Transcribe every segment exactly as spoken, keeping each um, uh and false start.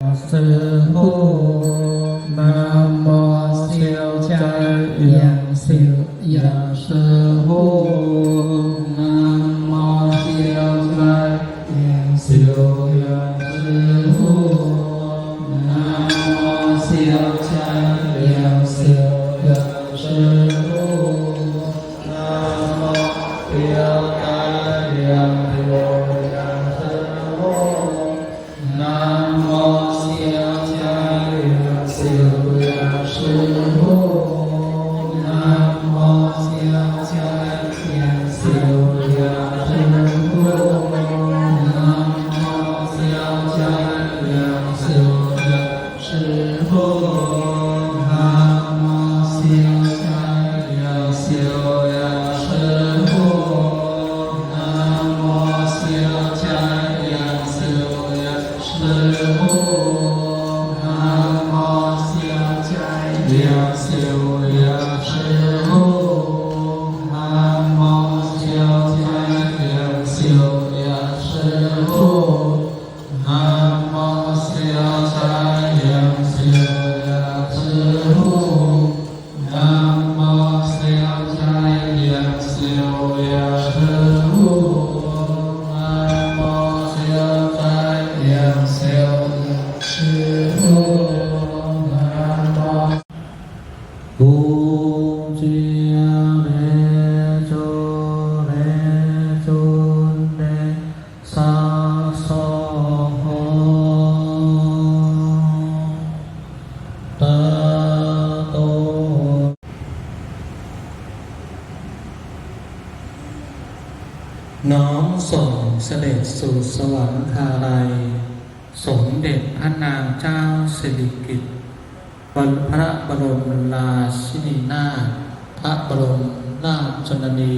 师父，南无消灾延寿药师佛，南无消灾延寿药师佛，南无消灾延寿药师佛，南无消灾延寿药师佛。 南无消灾延寿药师佛，南无消灾延寿药师佛，南无消灾延寿药 师佛，南无消灾延寿药师佛，南无消灾延寿药师佛，南无消灾延寿药师佛，南无消灾延寿药师佛。 南无消灾延寿药师佛，南无消灾延寿药师佛，南无消灾延寿药师佛，南无 Ujjhāyā cūṇe sasoho tato. น้อมส่งเสด็จสู่สวรรคาลัย สมเด็จพระนางเจ้าสิริกิติ์ พระบรมราชินีนาถ พระบรมราชชนนี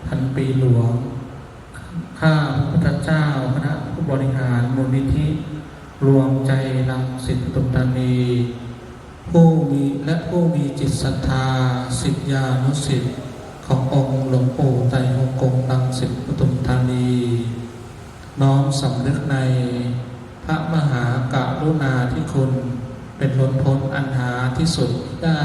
พันปีหลวง ข้าพระพุทธเจ้า คณะผู้บริหารมูลนิธิรวมใจรังสิต ปทุมธานี ผู้มี และผู้มีจิตศรัทธา ศิษยานุศิษย์ขององค์หลวงปู่ไตรฮงกงรังสิต ปทุมธานี น้อมสำนึกในพระมหากรุณาธิคุณเป็นล้นพ้นอันหาที่สุดมิได้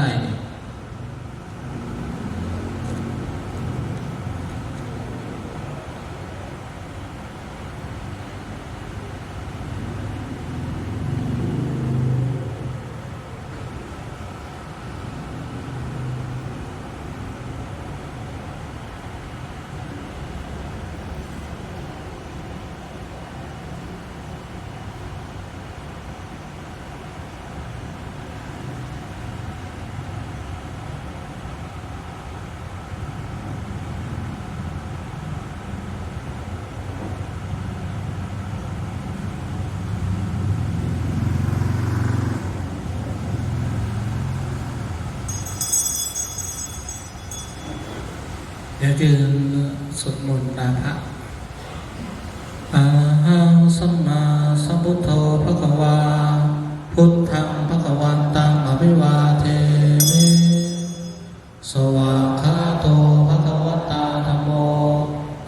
เดี๋ยวยืนสวดมนต์ลาพระ Arahaṃ sammāsambuddho bhagavā, buddhaṃ bhagavantaṃ abhivādemi. Svākkhāto bhagavatā dhammo,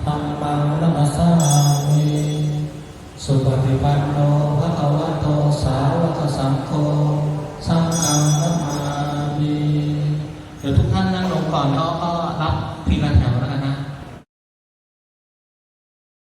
dhammaṃ namassāmi. Supaṭipanno